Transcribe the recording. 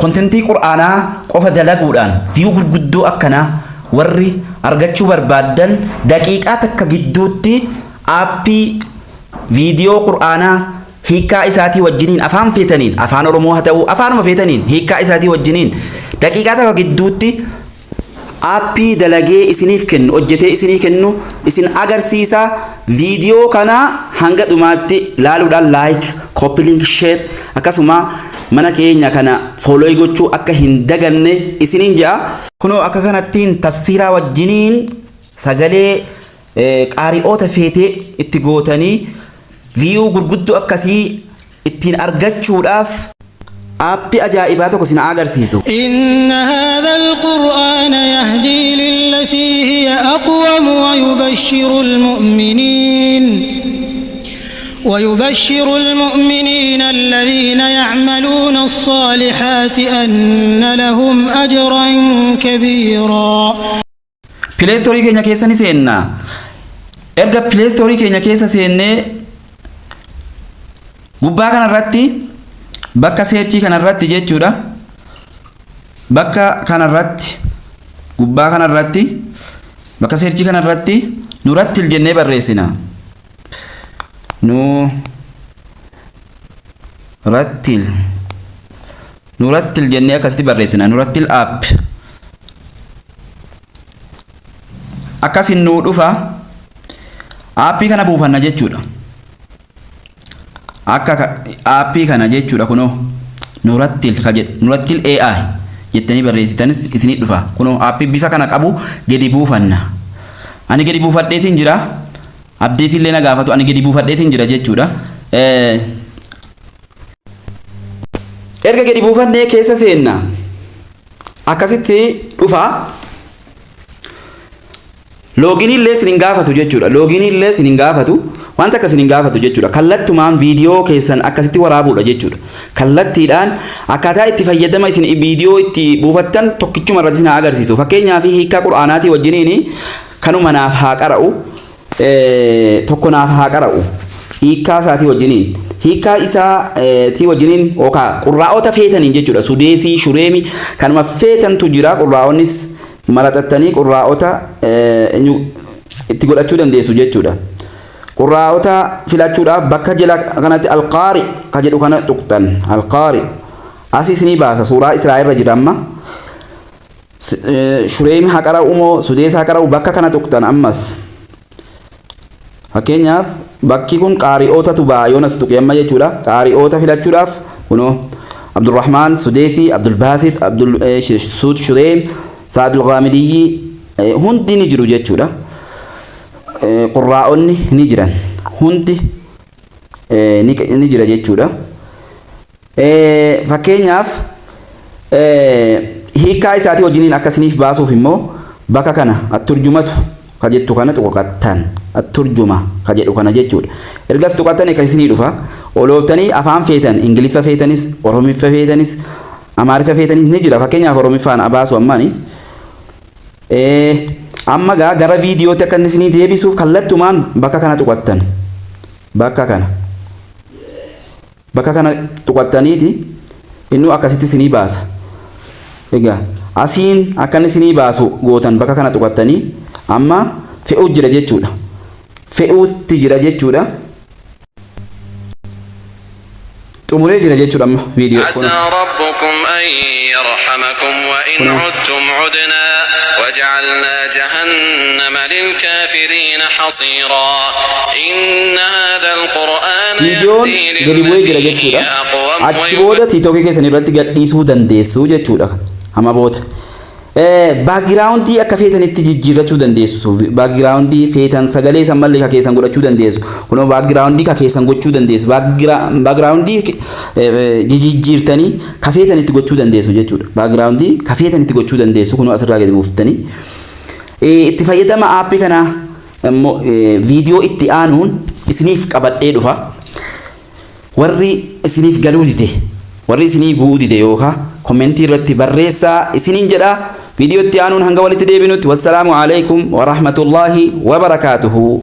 Contentii Qur'aanaa qofa dalaguudhaan view gurguddoo akkanaa warri argachuu barbaaddan daqiiqaa takka gidduutti aappii viidiyoo Qur'aanaa hiikkaa isaatii wajjiniin afaan feetaniin, afaan Oromoo haa ta'uu, afaanuma feetaniin hiikkaa isaatii wajjiniin daqiiqaa takka gidduutti aappii dalagee isiniif kennu, hojjetee isinii kennu isin agarsiisa. Viidiyoo kana hanga dhumaatti laaluudhaan like, copy link, share, akkasuma mana keenya kana follow gochuu akka hin daganne isiniin jedha. Kunoo akka kanattiin tafsiiraa wajjiniin sagalee qaari'oota feetee itti gootanii view gurguddoo akkasii ittiin argachuudhaaf aappii ajaa'ibaa tokko isin agarsiisu. إن هذا القرآن يهدي للتي هي أقوم ويبشر المؤمنين الذين يعملون الصالحات أن لهم أجرا كبيرا. Play Store keenya keessa ni seenna. Erga Play Store keenya keessa seennee, gubbaa kanarratti, bakka search kanarratti jechuudha. Bakka kanarratti, gubbaa kanarratti, bakka search kanarratti Nurattil jennee barreessina. Nurattil, Nurattil jennee akkasitti barreessina. Nurattil app akkasin nuu dhufa. Aappii kana buufanna jechuudha. Akka aappii kana jechuudha. Kunoo Nurattil ka jedhu, Nurattil AI jettanii barreessitanis isinii dhufa. Kunoo aappii bifa kana qabu gadi buufanna. Ani gadi buufadheetiin jira. Update illee na gaafatu, ani gadi buufadheetiin jira jechuudha. Erga gadi buufannee keessa seenna. Akkasitti dhufa. Login illee isin hin gaafatu jechuudha. Login illee isin hin gaafatu. Wanta akka isin hin gaafatu jechuudha. Kallattumaan viidiyoo keessan akkasitti waraabuudha jechuudha. Kallattiidhaan akkaataa itti fayyadama isin viidiyoo itti buufattan tokkichuma irratti isin haa agarsiisu. Fakkeenyaaf, hiikkaa Qur'aanaatii wajjiniin kanuma naaf haa qara'u. Tokko naaf haa qara'u. Hiikkaa isaatii wajjiniin. Hiikkaa isaatii wajjiniin yookaan qurraa'ota feetaniin jechuudha. Sudeesii, Shureemi, kanuma feetantu jira. Qurraa'onnis maraxattanii qurraa'ota itti godhachuu dandeessu jechuudha. Qurraa'ota filachuudhaaf bakka jala kanatti Alqaari ka jedhu kana tuqxan. Alqaari asii isinii baasa. Suuraa Israa irra jira amma. Shureemi haa qara'u moo Sudees haa qara'u, bakka kana tuqxan ammas. Fakkeenyaaf, bakki kun qaari'ootatu ba'a yoonas tuqe amma jechuudha. Qaari'oota filachuudhaaf kunoo Abdurrahmaan Sudeesii, Abdulbaasit, Abdul Suud Shureem, Saadul Ghaamidiyyi hundi ni jiru jechuudha. Qurraa'onni ni jiran, hundi ni jira jechuudha. Fakkeenyaaf, hiikkaa isaatii wajjiniin akkasiniif baasuuf immoo bakka kana atturjumatu ka jettu kana tuqattan, atturjuma ka jedhu kana jechuudha. Ergas tuqattan akkasisinii dhufa. Olooftanii afaan feetan, Ingiliffa feetanis, Oromiffa feetanis, Amaariffa feetanis ni jira. Fakkeenyaaf, Oromiffaan abaasu ammaani. Amma gaa gara viidiyootti akka inni isinii deebisuuf kallattumaan bakka kana tuqattan. Bakka kana. Bakka kana tuqattaniiti inni akkasitti isinii baasa. Egaa asiin akka inni isinii baasu gootan, bakka kana tuqattanii amma fe'uu jira jechuudha. Fe'uutti jira jechuudha. Xumuree jira jechuudha amma viidiyoo kun. عسى ربكم أن يرحمكم وإن عدتم عدنا وجعلنا جهنم للكافرين حصيرا إن هذا القرآن Viidiyoon يهدي gadi bu'ee jira للتي هي jechuudha. أقوم Achi booda TikTokii keessan irratti gadhiisuu dandeessu jechuudha. Amma booda. Backgroundii akka feetanitti jijjiirrachuu dandeessu. Backgroundii feetan, sagalee san mallee ka keessan godhachuu dandeessu. Kunoo backgroundii ka keessan gochuu dandeessu. Backgroundii jijjiirtanii ka feetanitti gochuu dandeessu jechuudha. Backgroundii ka feetanitti gochuu dandeessu, kunoo asirraa gadi buuftanii. Itti fayyadama aappii kanaa immoo viidiyoo itti aanuun isiniif qabadhee dhufa. Warri isiniif galuu dide, warri isiniif bu'uu dide yookaan commentii irratti barreessaa isiniin jedha. Viidiyoo itti aanuun hanga walitti deebinutti, wassalaamu alaikum warahmatullaahi wabarakaatuhu.